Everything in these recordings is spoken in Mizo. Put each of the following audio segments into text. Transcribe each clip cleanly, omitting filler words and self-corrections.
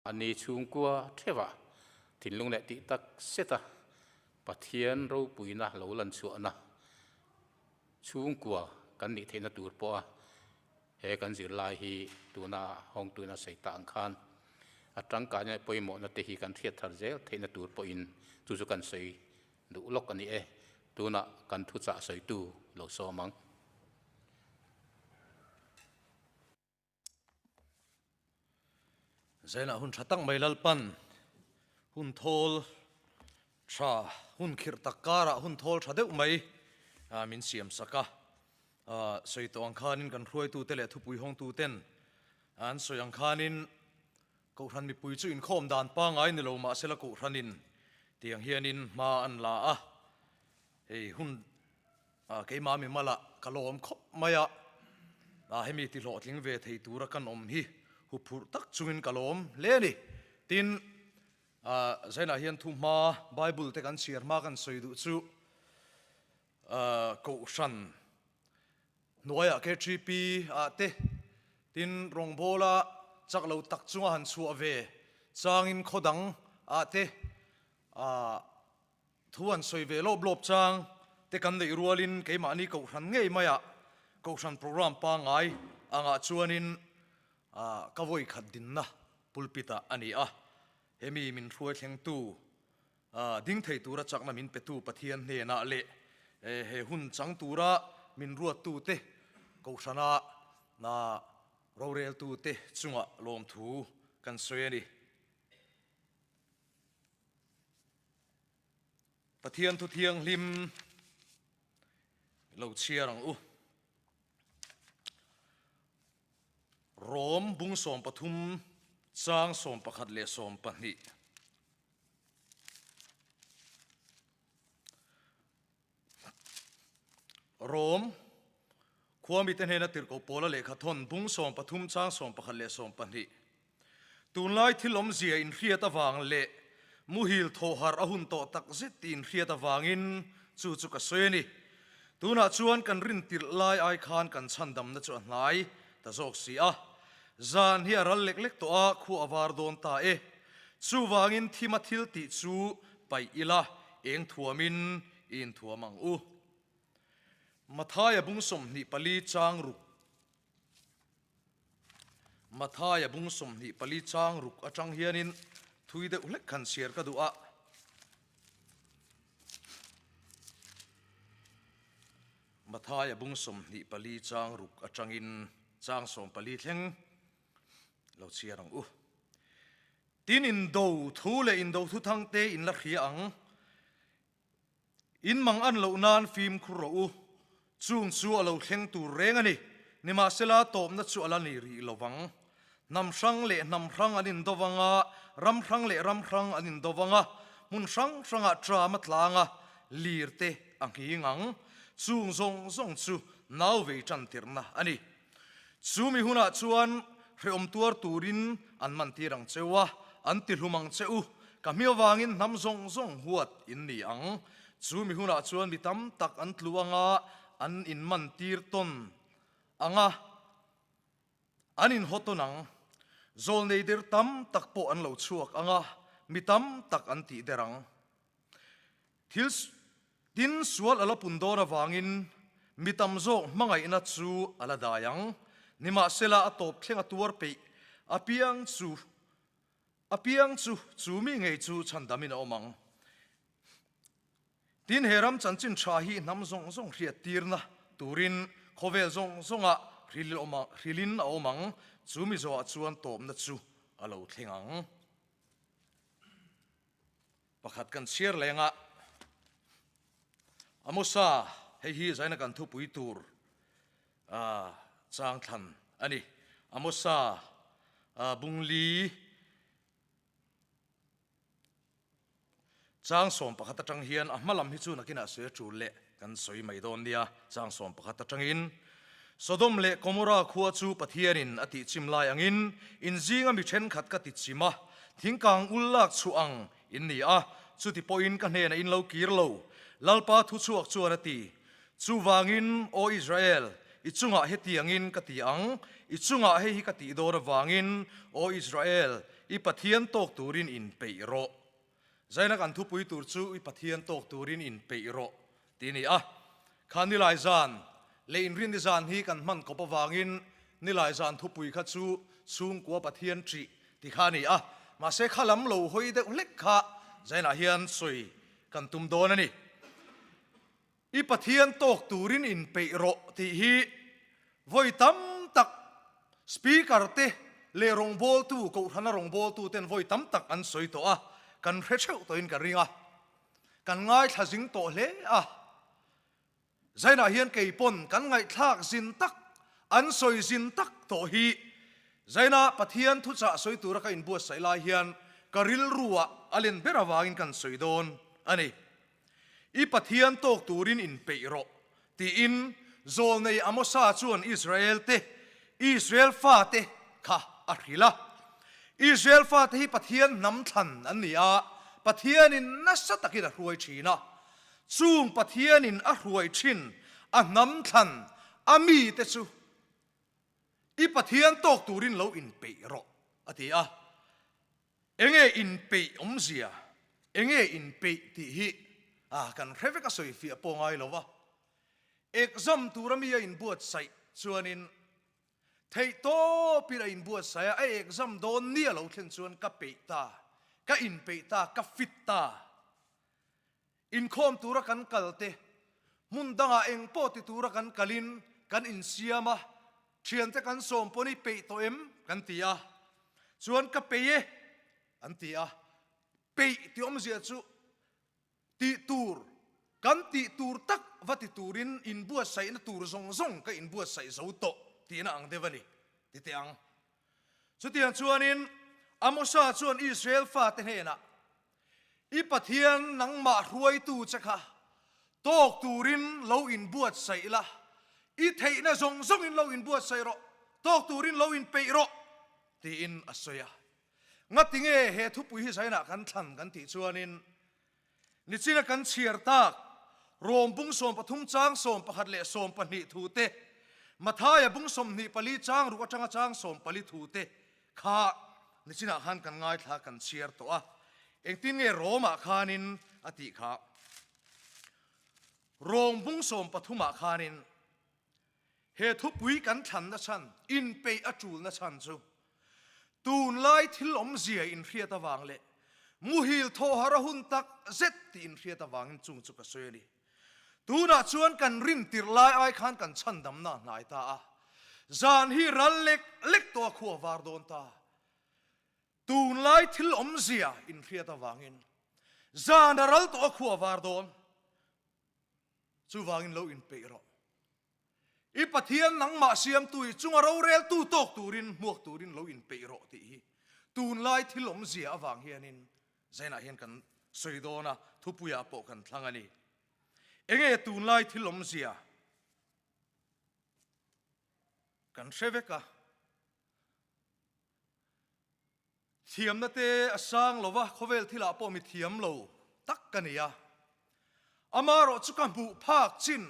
Ani chhungkua theuhah thinlung leh tih tak seta Pathian ropuina lo lan chhuahna chhungkua kan nih theihna tur pawha he kan zirlai hi tuna hawngtuin a sawi ta ang khan a tangkaina leh pawimawhna te hi kan hriat thar zel theihna tur pawhin chu chu kan sawi duh lawk a ni e. Tunah kan thuchah sawitu lo sawm ang. Zainah hun tha tak mai Lalpan hun thawl tha hun khirh tak karah hun thawl tha deuh mai min siam sak a. Sawi tawh ang khanin kan hruaitute leh thupui hawngtuten an sawi ang khanin Kohhran mipui chu inkhawm dan pangai ni lo mahsela Kohhranin tiang hianin hma an la a. Hei hun Keimah mimal ah ka lawm khawp mai a, hemi ti hlawhtling ve thei tura kan awm hi huphurh tak chungin ka lawm hle a ni. Tin, Zainah hian thu hma Bible te kan chhiar hma kan sawi duh chu Kohhran hnuaiah KTP ah te, tin rawngbawla chak lo tak chunga han chhuah ve changin khaw dang ah te Thu an sawi ve lawp lawp chang te kan neih rualin keimahni kohhran ngei maiah kohhran program pangngai angah chuanin ka vawi khat dinna pulpit ah a ni a. Hemi min hruai thlengtu ding thei tura chakna min petu Pathian hnenah leh he hun chang tura min ruattute kohhrana roreltute chungah lawmthu kan sawi a ni. Pathian thu thianghlim lo chhiar ang u. Rom bung 13 chang 11 leh 12. Rom khuami te hnena tirhkoh Paula lehkha thawn bung 13 chang 11 leh 12. Tunlai thil awmzia inhriat avang leh muhil thawhharh a hun tawh tak zet tih inhriat avangin chu chu ka sawi a ni. Tunah chuan kan rin tirh lai ai khan kan chhandamna chu a hnai ta zawk si a. Zan hi a ral lek lek tawh a, khua a var dawn ta e. Chuvangin thima thil tih chu paih ila, eng thuamin i inthuam ang u. Mathaia bung 24 chang ruk. Mathaia bung 24 chang ruk atang hianin thui deuh hlek khan chhiar ka duh a. Mathaia bung 24 chang ruk atangin chang 14 thleng lo chhiar ang u. Tin indo thu leh indo thu thang te in la hria ang. In mang an loh nan fimkhur rawh u, chung chu a lo thleng tur reng a ni. Nimahsela tawpna chu a la ni rih lo vang. Hnam hrang leh hnam hrang an indo vang a, ram hrang leh ram hrang an indo vang a, hmun hrang hrangah tram a tlang a, lir te a nghing ang. Chung zawng zawng chu nau vei tan tirhna a ni. Chu mi hunah chuan hrehawm tuar turin an man tir ang che u a, an ti hlum ang che u. Ka hmi avangin hnam zawng zawng huat in ni ang. Chu mi hunah chuan mi tam tak an tlu ang a, an inman tir tawn ang a, an inhaw tawn ang. Zawlnei der tam tak pawh an lo chhuak ang a, mi tam tak an tih der ang. Thil tin sual a la pun dawn avangin mi tam zawk hmangaihna chu a la dai ang. Nimahsela a tawp thleng a tuar peih apiang chu apiang chu chu mi ngei chu chhandamin a awm ang. Tin he ram chanchin tha hi hnam zawng zawng hriat tirna turin khawvel zawng zawngah hrilin a awm ang. Chu mi zawhah chuan tawpna chu a lo thleng ang. Pakhat kan chhiar leng a, Amosa, hei hi zaina kan thupui tur chang thlan a ni. Amosa bungli chang 11 atang hian a hma lam hi chu nakinah sawi a tul leh kan sawi mai dawn nia. Chang 11 atangin Sodom leh Gomorrah khua chu Pathianin a tihchim lai angin in zinga mi thenkhat ka tichim a, thingkang ul lak chhuah ang in ni a, chuti pawhin ka hnenah in lo kir lo, Lalpa thuchhuak chuan a ti. Chuvangin, Aw Israel, i chungah hetiangin ka ti ang, i chungah hei hi ka tih dawn avangin, Aw Israel, I Pathian tawk turin inpeih rawh. Zaina kan thupui tur chu I Pathian tawk turin inpeih rawh tih a ni a. Kha nilai zan leh inrinni zan hi kan hman kawp avangin nilai zan thupui kha chu chhungkua Pathian ṭih tih kha a ni a. Mahse kha lam lo hawi deuh hlek kha Zainah hian sawi kan tum dawn a ni. I Pathian tawk turin inpeih rawh tih hi vawi tam tak Speaker te leh rawngbawltu, Kohhrana rawngbawltu ten vawi tam tak an sawi tawh a, kan hre theuh tawhin ka ring a, kan ngaithla zing tawh hle a. Zainah hian kei pawn kan ngaihthlak zin tak, an sawi zin tak tawh hi Zaina Pathian thuchah sawi tura ka inbuatsaih lai hian ka rilruah a len ber avangin kan sawi dawn a ni. I Pathian tawk turin inpeih rawh, tiin zawlnei Amosa chuan Israelte, Israel fate, kha a hrilh a. Israel fate hi Pathian hnam thlan an ni a, Pathianin nasa takin a hruai thin a. Chung Pathianin a hruai thin a hnam thlan a mite chu I Pathian tawk turin lo inpeih rawh, a ti a. Enge inpeih awmzia? Enge inpeih tih hi a kan hre vek a sawi fiah pawh ngai lo va. Exam tura mi a inbuatsaih chuanin theihtawpin a inbuatsaih a, a exam dawn ni a lo thlen chuan ka peih ta, ka inpeih ta, ka fit ta. Inkhawm tura kan kal te, hmun dangah eng pawh ti tura kan kalin kan insiam a, thiante kan sawm pawn i peih tawh em? kan ti a, chuan ka peih e an ti a, peih tih awmzia chu tih tur, kan tih tur tak va ti turin inbuatsaihna tur zawng zawng ka inbuatsaih zo tawh tihna ang deuh a ni, ti teh ang. Chutiang chuanin Amosa chuan Israel fate hnenah, I Pathian nangmah hruaitu che kha tawk turin lo inbuatsaih la, i theihna zawng zawngin lo inbuatsaih rawh, tawk turin lo inpeih rawh, tiin a sawi a. Ngatinge he thupui hi zainah kan thlan kan tih chuanin Nichina kan chhiar tak Rom bung 13 chang 11 leh 12 thu te, Mathaia bung 24 chang ruk atanga chang 14 thu te kha nichinah khan kan ngaithla kan chhiar tawh a. Engtin nge Romah khanin a tih kha? Rom bung 13 ah khanin he thupui kan thlanna chhan, inpeih a tulna chhan chu Tunlai thil awmzia inhriat avang leh muhil thawhar a hun tak zet tih inhriat avangin chung chu ka sawi a ni. Tunah chuan kan rin tirh lai ai khan kan chhandamna a hnai ta a, zan hi ral lek lek tawh a khua var dawn ta. Tunlai thil awmzia inhriat avangin zan a ral tawh a khua var dawn. Chuvangin lo inpeih rawh. I Pathian nangmah siamtu i chunga roreltu tawk turin hmuak turin lo inpeih rawh tih hi tunlai thil awmzia avang hianin Zainah hian kan sawi dawn a, thupuiah pawh kan thlang a ni. Enge tunlai thil awmzia kan hre vek a. Thiamna te a sang lo va, khawvel thilah pawh mi thiam lo tak ka ni a. Amaherawh chu ka hmuh phak chin,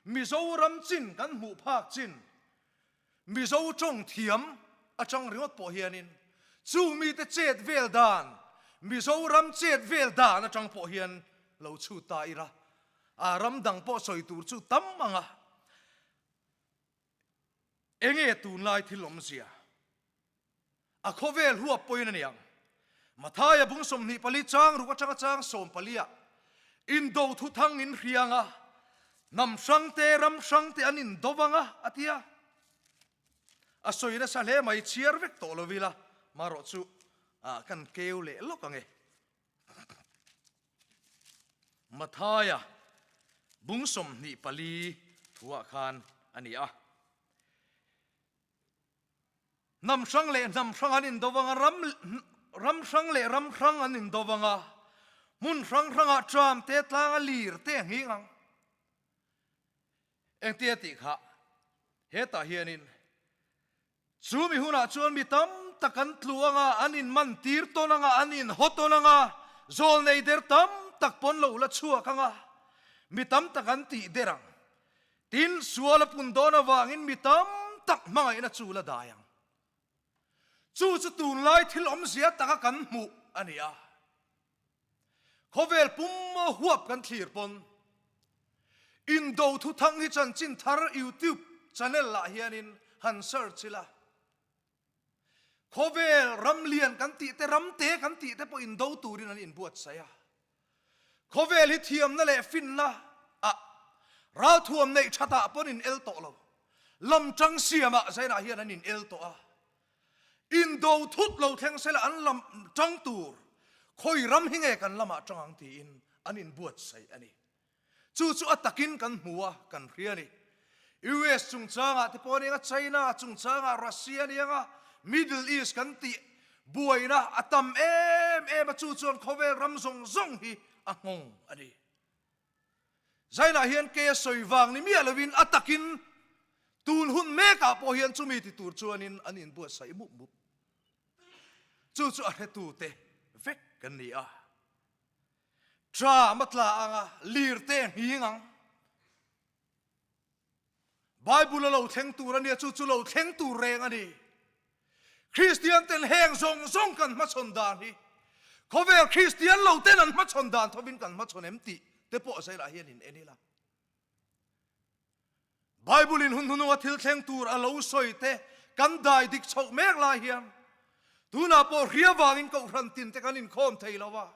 Mizoram chin kan hmuh phak chin, Mizo tawng thiam atang ringawt pawh hianin chu mite chet vel dan, Mizoram chet vel dan atang pawh hian lo chhut ta ira, a ram dang pawh sawi tur chu tam ang a. Enge tunlai thil awmzia? A khawvel huap pawhin a ni ang. Mathaia bung 24 chang ruk atanga chang 14 ah indo thu thang in hriang a, hnam hrang te ram hrang te an indo vang a, a ti a. A sawi nasa hle mai, chhiar vek tawh lo ila, marawh chu kan keu leh lawk ang e. Mathaia bung 24 thuah khan a ni a. Hnam hrang leh hnam hrang an indo vang a, ram ram hrang leh ram hrang an indo vang a, hmun hrang hrangah tram te tlanga lir te a nghing ang. Engtia tih kha hetah hianin chu mi hunah chuan mi tam tak an tlu ang a, an inman tir tawn ang a, an inhaw tawn ang a, zawl nei der tam tak pawn lo la chhuak ang a, mi tam tak an tih der ang. Tin, sual a pun dawn avangin mi tam tak hmangaihna chu la dai ang. Chu chu tunlai thil awmzia taka kan hmuh a ni a. Khawvel pum huap kan thlir pawn Indo thuthang hi chanchin thar YouTube channel ah hianin han search ila. Khawvel ram lian kan tih te, ram te kan tih te pawh indo turin an inbuatsaih a. Khawvel hi thiamna leh finna ah ralthuam neih that ah pawn in el tawh lo. Lam tang siamah zainah hian an in el tawh a. Indo thut lo thleng sela an lam tang tur khawi ram hi nge kan lamah tang ang tiin an inbuatsaih a ni. Chu chu a takin kan hmu a, kan hria a ni. US chungchangah te pawh a ni ang a, China chungchangah, Russia a ni ang a, Middle East kan tih buaina a tam em em a, chu chuan khawvel ram zawng zawng hi a nghawng a ni. Zainah hian ke a sawi vang ni miah lovin a takin tun hun mekah pawh hian chumi ti tur chuanin an inbuatsaih mup mup. Chu chu a hretute vek kan ni a. Tram a tla ang a, lir te a nghing ang. Bible a lo thleng tur a nia, chu chu lo thleng tur reng a ni. Kristian ten heng zawng zawng kan hmachhawn dan hi khawvel Kristian lo ten an hmachhawn dan thovin kan hmachhawn em tih te pawh zailah hian in en ila. Bible in hun hnununga thil thleng tur a lo sawi te kan dai dik chhoh mek lai hian tunah pawh hria vangin kohhran tin te kan inkhawm thei lo a.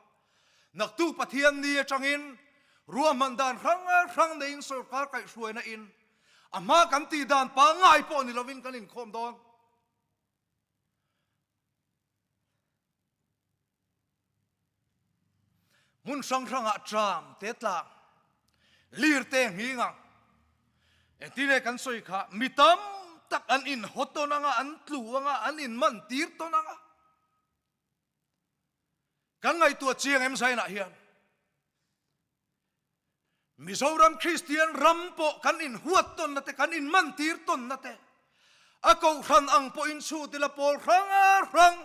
Naktuk Pathian ni atangin ruahman dan hrang hrang neiin sorkar kaihhruaina in a hma kan tih dan pangngai pawh ni lovin kan inkhawm dawn. Hmun hrang hrangah tram te tlang, lir te nghing ang. Engtin kan sawi kha mi tam tak an in haw tawn anga, an tlu anga, an in man tir tawn anga. Kan ngaihtuah chiang em zainah hian Mizoram Kristian ram pawh kan inhuat tawnna te, kan inmantir tawnna te, a kohhran ang pawhin chhut ila pawl hrang hrang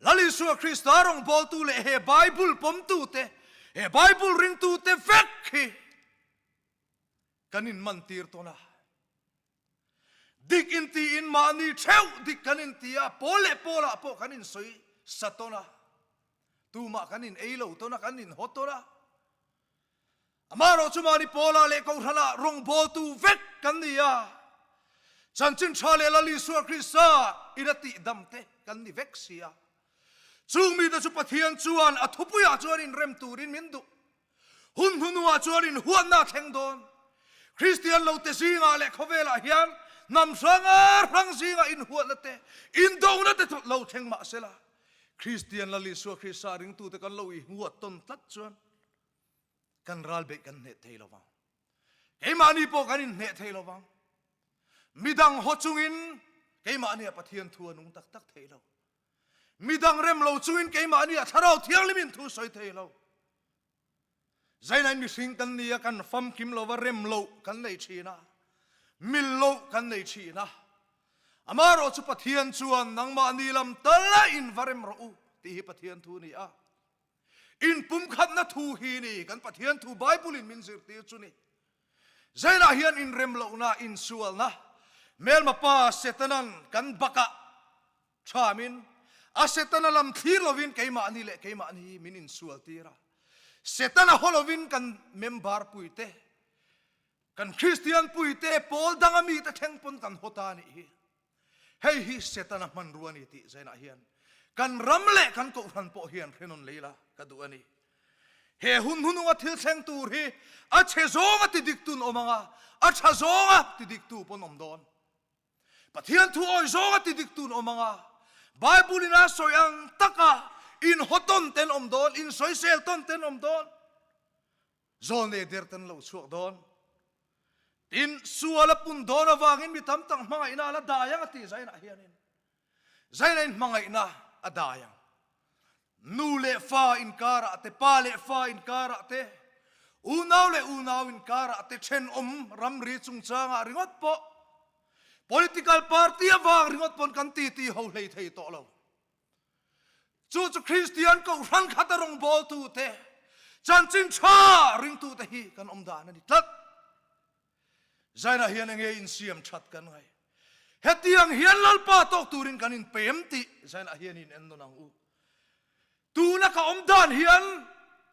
Lal Isua Krista rawngbawltu leh he Bible pawmtu te, he Bible ringtu te vek hi kan inmantir tawn a. Dik intiin mahni theuh dik kan inti a, pawl leh pawlah pawh kan insawi sa tawn a, tumah kan in ei lo tawn a, kan inhaw tawn a. Amaherawh chu mahni pawlah leh kohhranah rawngbawltu vek kan ni a, chanchin tha leh Lal Isua Krista in a tihdam te kan ni vek si a. Chung mite chu Pathian chuan a thupuiah chuan inrem turin min duh. Hun hnuhnuah chuan inhuatna a thleng dawn. Kristian lote zingah leh khawvelah hian hnam hrang hrang zingah inhuatna te, indona te lo thleng mah sela, Kristian Lal Isua Krista ringtute kan lo inhuat tawn tlat chuan kan ral beih kan hneh thei lo vang. Keimahni pawh kan inhneh thei lo vang. Midang haw chungin keimahnia Pathian thu a nung tak tak thei lo. Midang rem lo chungin keimahni ah Thlarau Thianghlimin thu sawi thei lo. Zainain mihring kan ni a, kan famkim lova rem loh kan nei thin a, mil loh kan nei thin a. Amaherawh chu Pathian chuan nangmahni lam tal a in va rem rawh u tih hi Pathian thu a ni a. Inpumkhatna thu hi ni kan Pathian thu Bible in min zirtir chu ni. Zainah hian inrem lohna, insualna, hmelma pa Setanan kan bakah Thamin, a Setana lam thlir lovin keimahni leh keimahni hi min insual tir a. Setana haw lovin kan member puite, kan Kristian puite, pawl danga mite thleng pawn kan haw ta a nih hi. Hei hi Setana hmanrua a ni tih zainah hian kan ram leh kan kohhran pawh hian hrenawn lei la ka duh a ni. He hun hununga thil thleng tur hi a chhe zawnga tidiktun awm anga a tha zawnga tidiktu pawn awm dawn. Pathian thu awi zawnga ti dik tun awm anga Bible in a sawi ang taka in haw tawn ten awm dawn, in sawisel tawn ten awm dawn, zawlnei der ten lo chhuak dawn. Tin, sual a pun dawn avangin mi tam tak hmangaihna a la dai ang a ti Zainah hianin. Zaina in hmangaihna a dai ang. Nu leh fa inkarah te, pa leh fa inkarah te, unau leh unau inkarah te, thenawm ramri chungchangah ringawt pawh, political party avang ringawt pawn kan titi ho hlei thei tawh lo. Chu chu Kristian kohhran khata rawngbawltute, chanchin tha ringtute hi kan awm dan a ni tlat. Zainah hian enge insiam that kan ngai. Hetiang hian Lalpa tawk turin kan inpem tih zainah hian in en nawn ang u. Tuna ka awm dan hian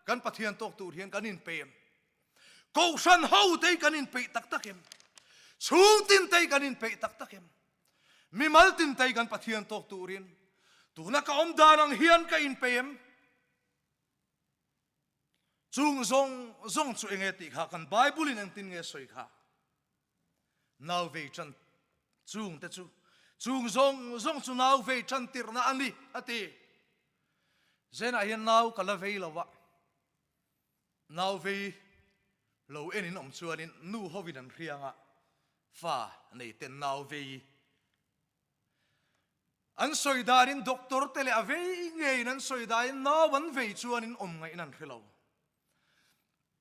kan Pathian tawk tur hian kan inpem. Kohhran ho te hi kan inpeih tak tak em? Chhungtin te hi kan inpeih tak tak em? Mimal tin te hi kan Pathian tawk turin tuna ka awm dan ang hian ka inpeih em? Chung zawng zawng chu enge tih kha kan Bible in engtin nge sawi kha? Nau vei tan chung te chu chung zawng zawng chu nau vei tan tirhna a ni a ti. Zenah hian nau ka la vei lo a, nau vei lo en in awm chuanin nu hovin an hriang a, fa nei ten nau vei an sawi danin doctor te leh a vei ngeiin an sawi danin nau an vei chuanin awm ngaihna an hre lo.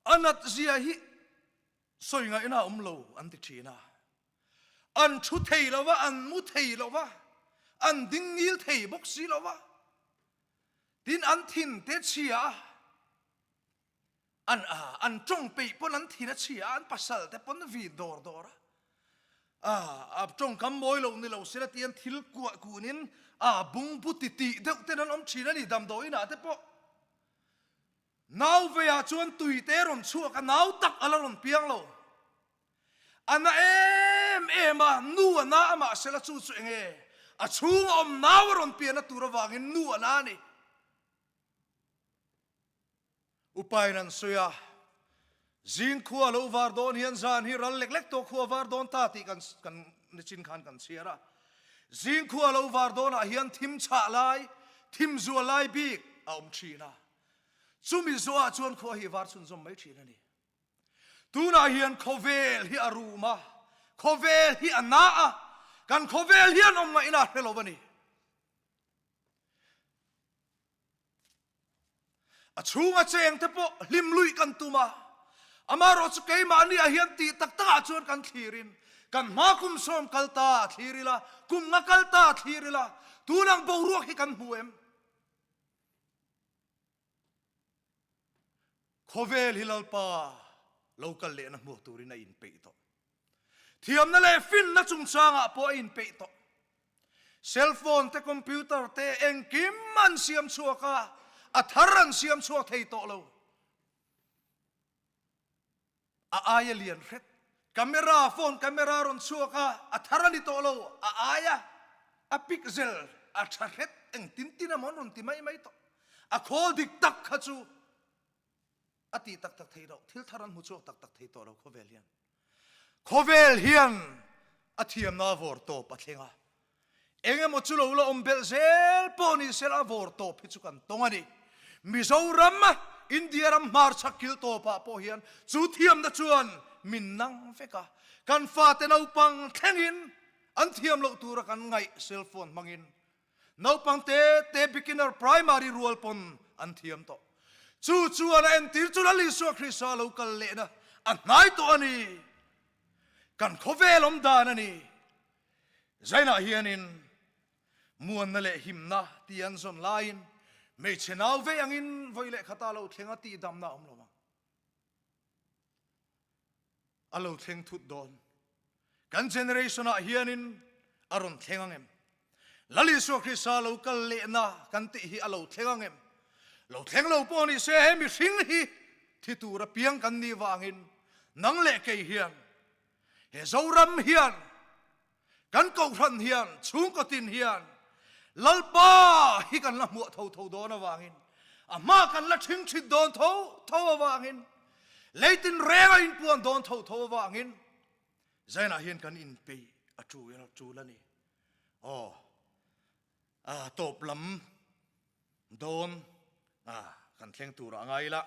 A nat zia hi Sawi ngaihna a awm lo an ti thin a. An thu thei lo va, an mu thei lo va, an ding ngil thei bawk si lo va. Tin, an thin te chhia a, an a, an tawng peih pawn an thin a chhia a, an pasal te pawn vin dawr dawr a. A, a tawngkam mawi lo ni lo sela tian thil kuah kunin a bungbu titih deuh ten an awm thin a ni damdawiin ah te pawh. Nau veiah chuan tui te rawn chhuak a, nau tak a la rawn piang lo. A na em em a, nu a na a mahsela chu chu enge a chhunga awm nau a rawn pian a tur avangin nu a na a ni. Upain an sawi a, zing khua lo var dawn hian zan hi ral lek lek tawh khua var dawn ta tih kan kan nichin khan kan chhiar a. Zing khua lo var dawnah hian thim chhah lai, thim zual lai bik a awm thin a. Chumi zawhah chuan khua hi var chhunzawm mai thin a ni. Tunah hian khawvel hi a rum a, khawvel hi a na a, kan khawvel hian awm ngaihna a hre lo a ni. A chhunga cheng te pawh hlim luih kan tum a, amaherawh chu keimahni ah hian tih tak takah chuan kan thlirin kan hma kum sawm kal ta a thlir ila, kum nga kal ta a thlir ila, tunang boruak hi kan hmu em? Khawvel hi Lalpa lo kal lehna hmuak turin a inpeih tawh. Thiamna leh finna chungchangah pawh a inpeih tawh. Cell phone te, computer te engkim an siam chhuak a, a thar an siam chhuak thei tawh lo. A aia lian hret. Camera, phone camera rawn chhuak a, a thar a ni tawh lo, a aia a pixel a tha hret engtin tin emaw an rawn ti mai mai tawh. A khawl dik tak kha chu a tih tak tak thei loh, thil thar an hmu chhuak tak tak thei tawh lo khawvel hian. Khawvel hian a thiamna a vawr tawp a thleng a, eng emaw chu lo la awm belh zel pawh ni sela a vawr tawp hi chu kan tawng a ni. Mizoram, India ram hmarchhak kil tawpah pawh hian chu thiamna chuan min nang vek a, kan fate naupang thlengin an thiam loh tura kan ngaih cellphone hmangin Naupang te te beginner primary rual pawn an thiam tawh. Chu chuan a entir chu Lal Isua Krista lo kal lehna a hnai tawh a ni. Kan khawvel awm dan a ni. Zainah hianin muanna leh himna ti an zawn laiin hmeichhe nau vei angin vawi leh khata lo thleng a tihdamna a awm lo ang. A lo thleng thut dawn. Kan generation ah hianin a rawn thleng ang em? Lal Isua Krista lo kal lehna kan tih hi a lo thleng ang em? Lo thleng lo pawh ni se he mihring hi thi tur a piang kan nih vangin nang leh kei hian he Zoram hian Kan Kohhran hian chhungkaw tin hian Lalpa hi kan la hmuah tho tho dawn avangin, a hma kan la ṭhing ṭhit dawn tho tho avangin, lei tinreng a inpuan dawn tho tho avangin Zainah hian kan inpeih a ṭul a ni. Aw, a tawp lam dawn kan thleng turah ngai ila.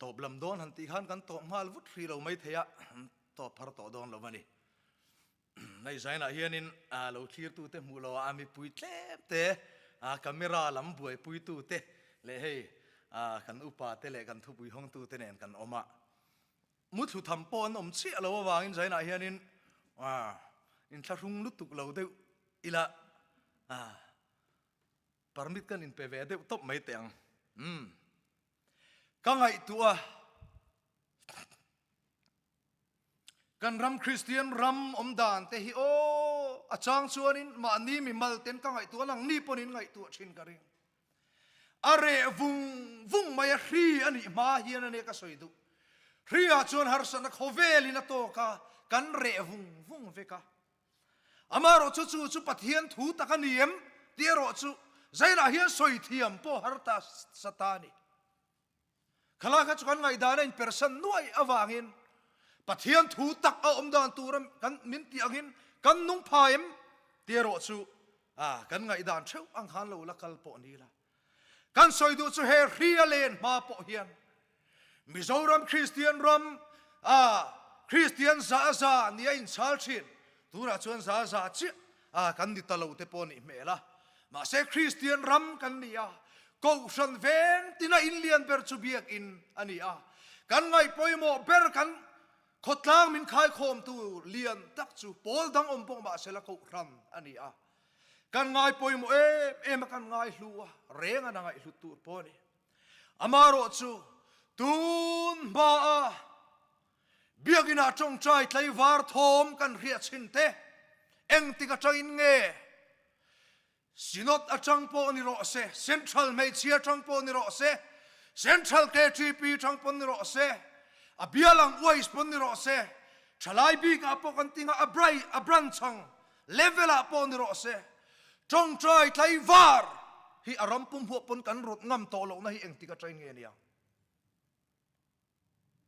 Tawp lam dawn han tih khan kan tawp nghal vut hrih lo mai thei a, tawp har tawh dawn lo a ni. Hei zainah hianin lo thlirtute hmuh loh a mipui tlem te, camera lam buaipuitute leh hei kan upa te leh kan thupui hawngtute nen kan awm a. Muthlu tham pawh an awm chiah lo avangin zainah hianin inthlahrung lutuk lo deuh ila. Permit kan inpe ve deuh tawp mai teh ang. Umm. Ka ngaihtuah a. Kan ram Kristian ram awm dan te hi aw a chang chuanin mahni mimal ten ka ngaihtuah lang ni pawn in ngaihtuah thin ka ring. A reh vung vung mai a hri a nih hma hian a nia ka sawi duh. Hri ah chuan harsatna khawvel in a tawk a, kan reh vung vung vek a. Amaherawh chu chu chu Pathian thu tak a ni em tih erawh chu zainah hian sawi thiam pawh har ta sa ta a ni. Khalai kha chu kan ngaihdan a inpersan nuai avangin Pathian thu tak a awm dan tura kan min tih angin kan nung pha em tih erawh chu a kan ngaihdan theuh ang khan lo la kal pawh ni la. Kan sawi duh chu he hri a len hma pawh hian Mizoram Kristian ram a Kristian za za nia inchhal thin tunah chuan za za chiah a kan ni ta lo te pawh nih hmel a. Mahse Kristian ram kan ni a, Kohhran veng tina in lian ber chu biakinn a ni a. Kan ngaih pawimawh ber kan khawtlang min khaikhawmtu lian tak chu pawl dang awm pawh mahsela Kohhran a ni a. Kan ngai pawimawh em em a, kan ngai hlu a, reng a na ngaihhlut tur pawh a ni. Amaherawh chu tun hmaa Biakinah tawngtai tlaivar thawm kan hriat chhin te, engtik atangin nge Synod atang pawh ni rawh se, Central hmeichhia atang pawh ni rawh se, Central KTP atang pawh ni rawh se, a bial ang uais pawh ni rawh se, thalai bikah pawh kan tinga a brai a branch ang level ah pawh ni rawh se, tawngtai tlaivar hi a ram pum huah pawn kan rawt ngam tawh lohna hi engtik atangin nge nia?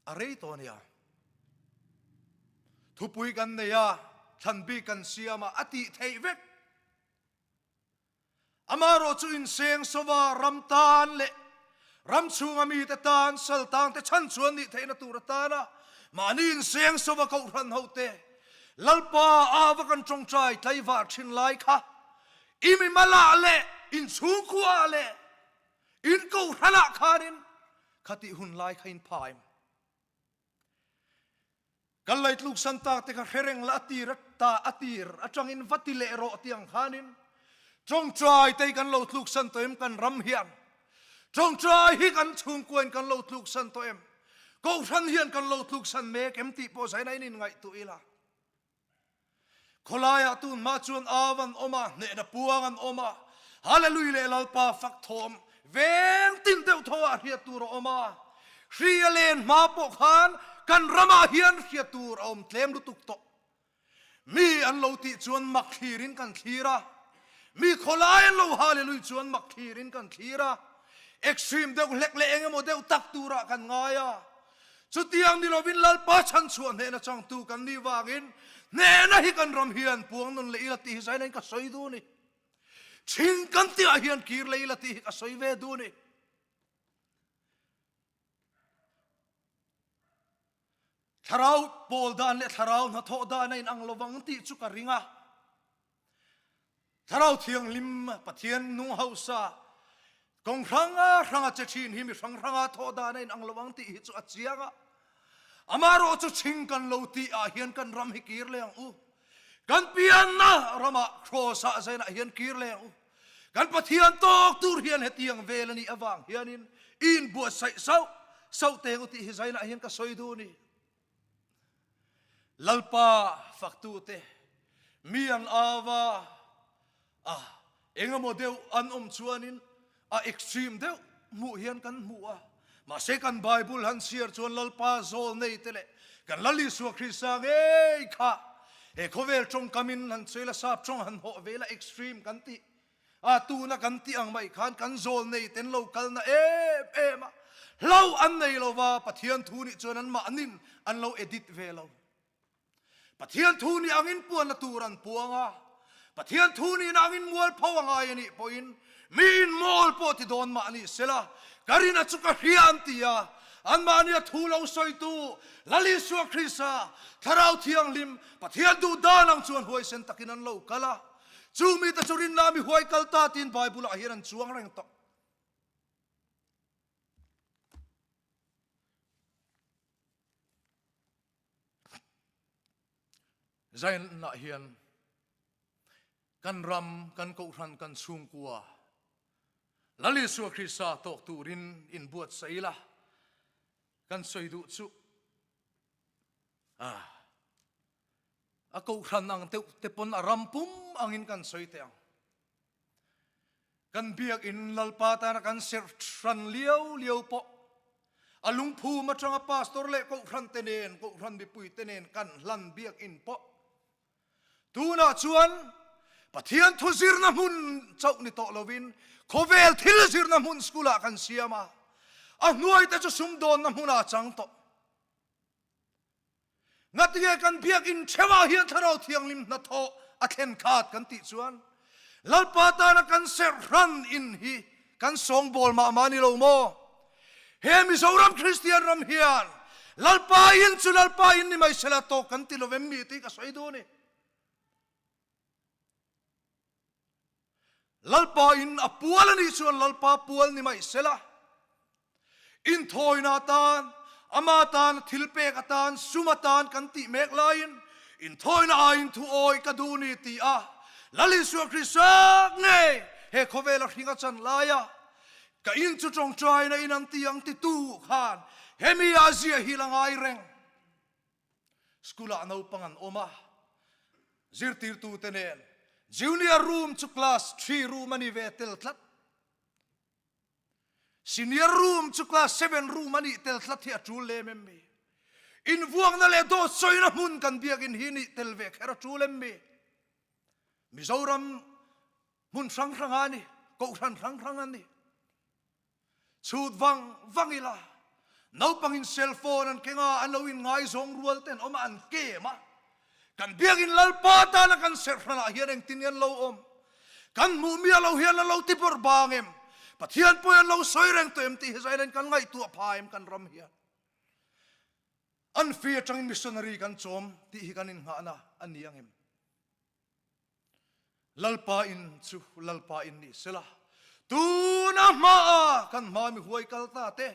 A rei tawh ania. Thupui kan nei a, thlan bik kan siam a, a tih theih vek. Amaherawh chu inseng sova ram tan leh ram chhunga mite tan saltang te chhan chuan nih theihna tur atana mahni inseng sova kohhran hote Lalpa ava kan tawngtai tlaivar thin lai kha i mimalah leh inchhungkhuaah leh In kohhranah khanin khatih hun lai kha in pha em? Kan leitluk san tak te kha hre reng la a tir ta a tir atangin va ti leh rawh tiang khanin tawngtai te kan lo tluk san tawh em kan ram hian tawngtai hi kan chhungkua in kan lo tluk san tawh em kohhran hian kan lo tluk san mek em tih pawh zaina in inngaihtuah ila. Khawlaiah tun hma chuan au an awm a, hnehna puang an awm a, Hallelui leh Lalpa fak thawm veng tin deuh tho ah hriat tur a awm a. Hri a len hma pawh khan kan ramah hian hriat tur a awm tlem lutuk tawh. Mi an lo tih chuan mak thlirin kan thlir a, mi khawlai an lo Hallelui chuan mak thlirin kan thlir a, extreme deuh hlek leh eng emaw deuh tak turah kan ngai a. Chutiang ni lovin Lalpa chhanchhuah hnehna changtu kan nih vangin hnehna hi kan ram hian puang nun leh ila tih hi zainain ka sawi duh a ni. Chhing kan tihah hian kir leh ila tih hi ka sawi ve duh a ni. Thlarau pawl dan leh thlarau hnathawh dan a inang lovang tih chu ka ring a. Thlarau Thianghlim Pathian nung hausa kawng hranga hranga che thin hi mi hrang hranga thawh dan a inang lo ang tih hi chu a chiang a. Amaherawh chu chhing kan lo tih ah hian kan ram hi kir leh ang u. Kan pianna ramah kraws ah zainah hian kir leh ang u. Kan Pathian tawk tur hian hetiang vel a nih avang hianin i inbuatsaih sauh sauh teng u tih hi zainah hian ka sawi duh a ni. Lalpa faktute mi an au a, a engemaw deuh an awm chuanin a extreme deuh hmuh hian kan hmu a. Mahse kan Bible han chhiar chuan Lalpa zawl nei te leh kan Lal Isua Krista ngei kha he khawvel tawngkamin han sawi la, sap tawng han hawh ve la extreme kan tih A tuna kan tih ang mai khan kan zawl nei ten lo kalna em em a, hlo an nei lo va, Pathian thu nih chuan an mahnin an lo edit ve lo. Pathian thu nih angin puanna tur an puang a, Pathian thu nihna angin mualpho a ngai a nih pawhin miin mawl pawh ti dawn mah ni sela, ka rina chu ka hria an ti a, anmahnia thu lo sawitu Lal Isua Krista, Thlarau Thianghlim, Pathian duh dan ang chuan huaisen takin an lo kal a. Chu mite chu rinna mi huai kal ta tiin Bible ah hian an chuang reng tawh. Zainah hian kan ram, kan kohhran, kan chhungkua Lal Isua Krista tawk turin inbuatsaih ila kan sawi duh chu ah. A kohhran ang deuh te pawn a ram pum angin kan sawi teh ang. Kan biakinn Lalpa tana kan serh hran liau liau pawh a lungphum atanga pastor leh kohhran te nen, kohhran mipui te nen kan hlan biakinn pawh tunah chuan Pathian thu zirna hmun chauh ni tawh lovin khawvel thil zirna hmun school ah kan siam a, a hnuai te chu sumdawnna hmunah a chang tawh. Ngatinge kan biakinn theuhah hian Thlarau Thianghlim hnathawh a thlen khat kan tih chuan Lalpa tana kan serh hran in hi kan sawngbawl mah mah ni lo maw? He Mizoram Kristian ram hian Lalpa in chu Lalpa in ni mai sela tawk kan ti lovem mi tih ka sawi duh a ni. Lalpa in a pual a nih chuan Lalpa pual ni mai sela, inthawina atan, ama tan thilpek atan, sum atan kan tih mek laiin inthawina aiin thu awi ka duh ni ti a Lal Isua Krista ngei he khawvela hring a chan laia ka in chu tawngtaina in an ti ang titu khan hemi a zia hi la ngai reng. School ah naupang an awm a, zirtirtute nen junior room chu class three room a ni ve tel tlat. Senior room chu class seven room a nih tel tlat hi a tul lem em mi? Invuakna leh dawt sawina hmun kan biakin hi nih tel ve kher a tul em mi? Mizoram hmun hrang hrang a ni, kohhran hrang hrang a ni. Chhut vang vang ila, naupangin cell phone an keng a, an lo inngaizawng rual te an awm a, an kem a. Kan biakin Lalpa tana kan serh hranah hian engtin nge an lo awm? Kan hmuh miah lo hian an lo ti bawrh bang em? Pathian pawhin an lo sawi reng tawh em tih hi zailen kan ngaihtuah pha em kan ram hian? An fee atangin missionary kan chawm tih hi kan innghahna a ni ang em? Lalpa in chu Lalpa in ni sela, tuna hmaa kan hma mi huai kal ta te,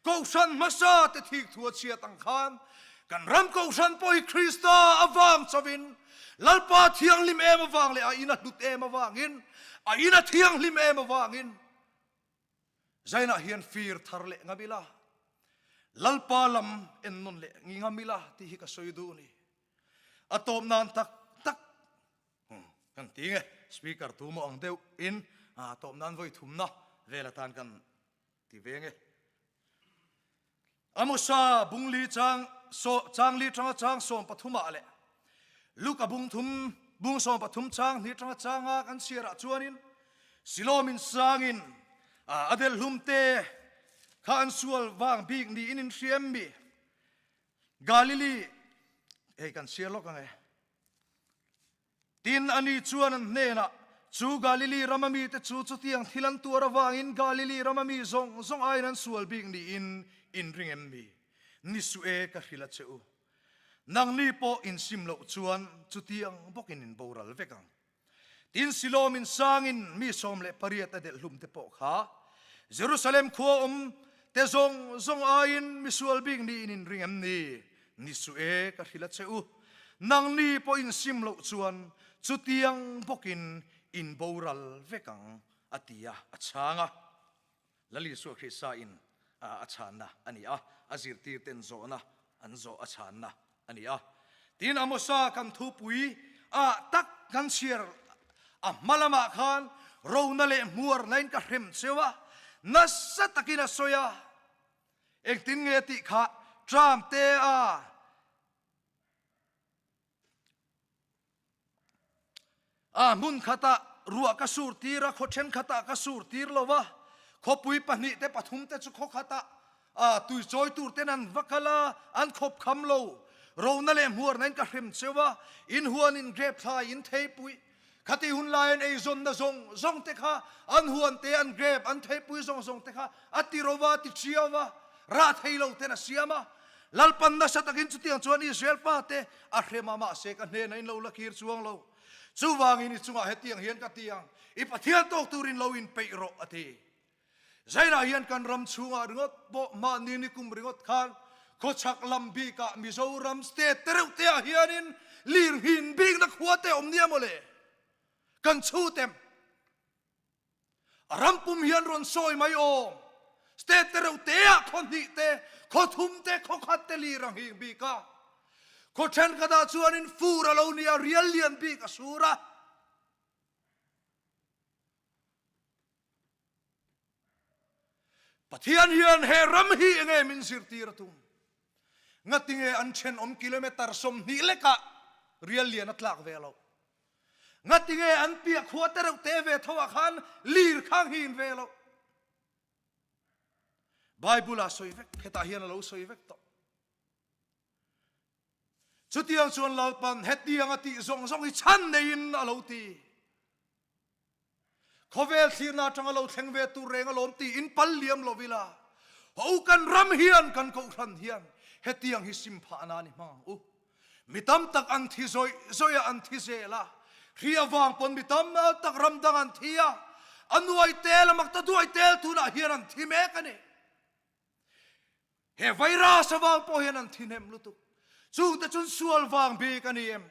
Kohhran hmasa te thik thu a chhiat ang khan, kan ram Kohhran pawh hi Krista avang chauhin, Lalpa thianghlim em avang leh a in a hlut em avangin, a in a thianghlim em avangin, Zainah hian fir thar leh ngam ila, Lalpa lam en nawn leh ngi ngam ila tih hi ka sawi duh a ni. A tawp nan tak tak kan ti nge speaker tu maw ang deuh in a tawp nan vawi thumna vel atan kan ti ve nge. Amosa bung li chang so chang li tanga chang sawm pathumah leh Luka bung thum bung sawm pathum chang hnih tanga changa kan chhiarah chuanin Silomin sangin a del hlum te kha an sual vang bik niin in hriam mi Galili hei kan chhiar lawk ang e. Tin, ani chuan an hnenah, Chu Galili rama mite chu chutiang thil an tuar avangin Galili rama mi zawng zawng aiin an sual bik niin in ring em mi? Ni suh e, ka hrilh a che u. Nangni pawh insim loh chuan chutiang bawkin in boral vek ang. Tin, Siloam in sangin mi 18 a delh hlum te pawh kha Jerusalem khua awm te zawng zawng aiin misual bik niin in ring em ni? Ni suh e, ka hrilh a che u. Nangni pawh in sim loh chuan chutiang bawkin in boral vek ang, a ti a, a chhang a. Lal Isua Krista in a chhanna a ni a, a zirtirten zawhna an zawh a chhanna a ni a. Tin, Amosa kan thupui ah tak kan chhiar a hma lamah khan rona leh hmuarna in ka hrem cheu a, nasa takin a sawi a. Engtin nge tih kha Trump te a A hmun khatah ruah ka sur tir a, khaw thenkhatah ka sur tir lo va, khawpui pahnih te pathum te chu khaw khatah a tui chawi tur ten an va kal a, an khawp kham lo. Rona leh hmuarna in ka hrem cheu a, in huan in grep thlai in theipui. Khati hun lai an eizawnna zawng zawng te kha, an huan te, an grep, an theipui zawng zawng te kha a ti ro va, a ti ṭiau va, rah thei lo ten a siam a. Lalpan nasa takin chutiang chuan Israel fate a hrem a, mahse ka hnenah in lo la kir chuang lo. Chuvangin i chungah hetiang hian ka ti ang, i Pathian tawk turin lo inpeih rawh, a ti. Zainah hian kan ram chhungah ringawt pawh mahni nikum ringawt khan khawchhak lam bikah Mizoram state te reuh te ah hianin lirnghin bikna khua te awm nia mawle. Kan chhut em? A ram pum hian rawn sawi mai awm. State te reuh te ah khaw hnih te, khaw thum te, khaw khat te lir a nghing bik a. Khaw thenkhatah chuanin fur a lo ni a, rial lian bik a sur a. Pathian hian he ram hi enge min zirtir a tum? Ngatinge an thenawm kilometer 20 lekah rial lian a tlak ve loh? Ngatinge an piah khua te reuh te ve tho ah khan lir khang hi in ve loh? Bible ah sawi vek, hetah hian a lo sawi vek tawh. Chutiang chuan Lalpan hetiang a tih zawng zawng hi chhan neiin a lo ti. Khawvel thlirna atanga lo thleng ve tur reng alawm tiin pal liam lo ila, ho kan ram hian kan kohhran hian hetiang hi sim phah nan i hmang ang u. Mi tam tak an thi zawih zawih a, an thi zel a, hri avang pawn mi tam tak ram dang an thi a, a nuai tel a mak ta duai tel tunah hian an thi mek a ni. He virus avang pawh hian an thi hnem lutuk. Chungte chun sual vang bik a ni em?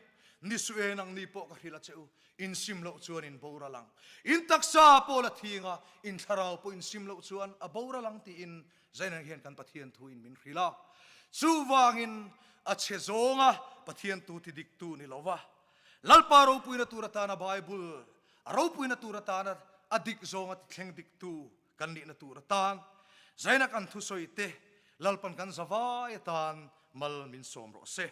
Ni suh e, nangni pawh ka hrilh a che u, in sim loh chuan in boral ang. In taksa pawh la thing a, in thlarau pawh in sim loh chuan a boral ang tiin Zainang hian kan Pathian thu in min hrilh a. Chuvangin a chhe zawnga Pathian tu ti dik tu ni lova, Lalpa ropuina tur atana Bible, a ropuina tur atana a dik zawnga ti thleng dik tu kan nihna tur atan Zaina kan thusawi te Lalpan kan zavai atan mal min sawm rawh se.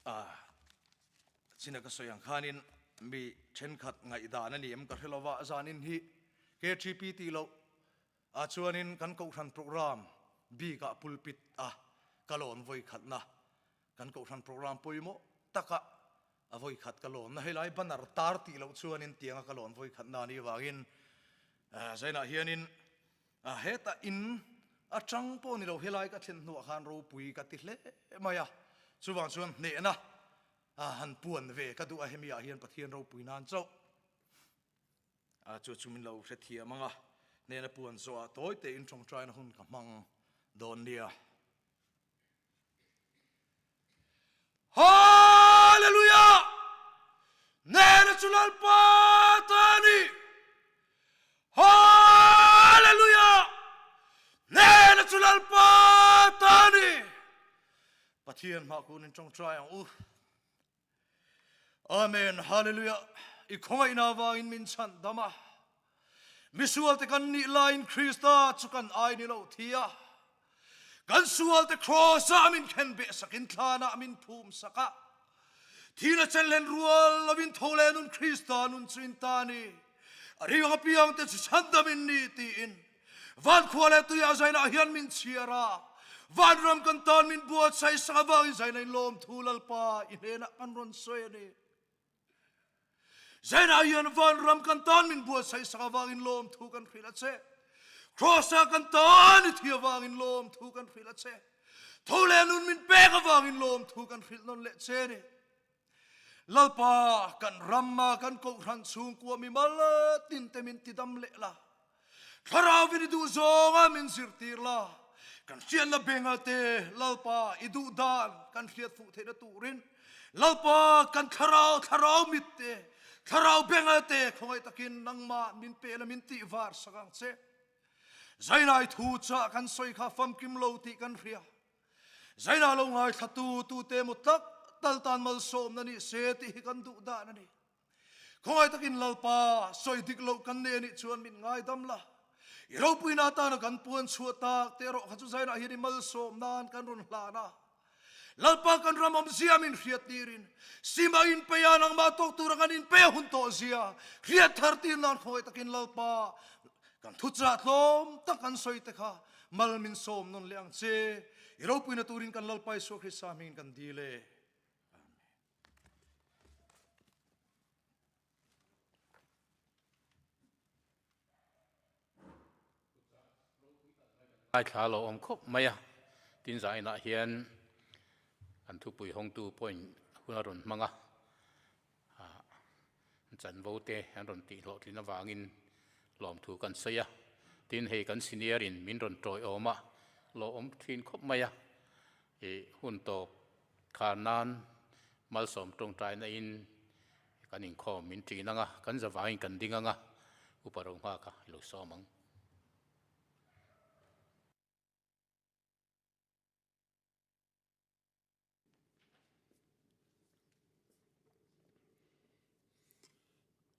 A china ka sawi ang khanin mi thenkhat ngaihdan a ni em ka hre lova zanin hi KTP tih loh ah chuanin kan kohhran program bikah pulpit a ka lawn vawi khatna Kan kohhran program pawimawh taka a vawi khat ka lawn na helai banner tar tih loh chuanin tianga ka lawn vawi khat na ni vangin zainah hianin hetah in atang pawh ni lo helai ka thlen hnuah khan ropui ka ti hle mai a, chuvang chuan hnehna han puan ve ka duh a hemi ah hian Pathian ropui nan chauh chu chu min lo hrethiam ang a, hnehna puan zawhah tawi tein tawngtaina hun ka hmang dawn nia. Hallelujah! Nena chu Lalpa ta a ni. Hallelujah! Nena chu Lalpa ta a ni. Pathian hmah kun in tawngtai ang u. Amen. Hallelujah. I khawngaihna avangin min chhan dam a. Misualte kan nih laiin Krista chu kan ai ni lo thi a. Kan sualte cross-ah min khen beh sakin thlanah min phum sak a. Thina chelhlen rual lovin tho leh nun Krista nun chu in ta ni. A ring apiangte chu chhandam in ni tiin Van khua leh tuiah zainah hian min chhiar a, vanram kan tan min buatsaih sak avangin zaina in lawmthu Lalpa i hnenah kan rawn sawi a ni. Zainah hian vanram kan tan min buatsaih sak avangin lawmthu kan hrilh a che. Kross-ah kan tan i thi avangin lawmthu kan hrilh a che. Tho leh nun min pek avangin lawmthu kan hrilh nawn leh che a ni. Lalpa, kan rama kan kohhran chhungkua mi mal tin te min tidam leh la. Thlarauvin i duh zawnga min zirtir la. Kan hriatna benga te Lalpa i duh dan kan hriat fuh theihna turin Lalpa kan thlarau thlarau mit te thlarau benga te khawngaih takin nangmah min pe la min tih var sak ang che. Zainai thu chah kan sawi kha famkim lo tih kan hria. Zaina lo ngaithlatu tute emaw tak tal tan malsawmna ni se tih hi kan duh dan a ni. Khawngaih takin Lalpa sawi dik loh kan nei a nih chuan min ngaidam la. I ropuina atana kan puan chhuah tak te erawh kha chu Zainah hian i malsawm nan kan rawn hlan a. Lalpa kan ram awmzia min hriat tirin sima inpeia nangmah tawk tura kan inpe hun tawh zia hriat thar tir nan khawngaih takin Lalpa kan thuchah tlawm tak kan sawi te kha Mal min sawm nawn leh ang che. I ropuina turin kan Lalpa Isua Krista hmingin kan dil e. Amen. Ngaithla lo awm khawp mai a, tin zainah hian kan thupui hawngtu pawhin hun a rawn hmang a, Chanvo te an rawn tih hlawhtlin avangin lawmthu kan sawi a, tin hei kan senior in min rawn tawiawm a, lawmawm thin khawp mai a, ih hun tawp khar nan malsawm tawngtaina in kan inkhawm min ṭin ang a, kan zavangin kan ding ang a, upa ro nghak a i lo sawm ang.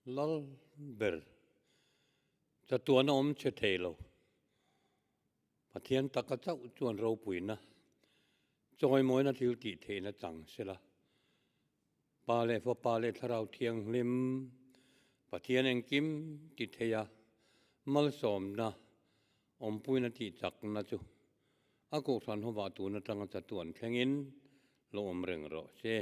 Lal ber chatuan a awm che thei lo. Pathian taka chauh chuan ropuina, chawimawina thil tih theihna chang sela. Pa leh Fapa leh Thlarau Thianghlim, Pathian engkim ti theia malsawmna, awmpuina tih chakna chu a Kohhran hovah tun atanga chatuan thlengin lo awm reng rawh se.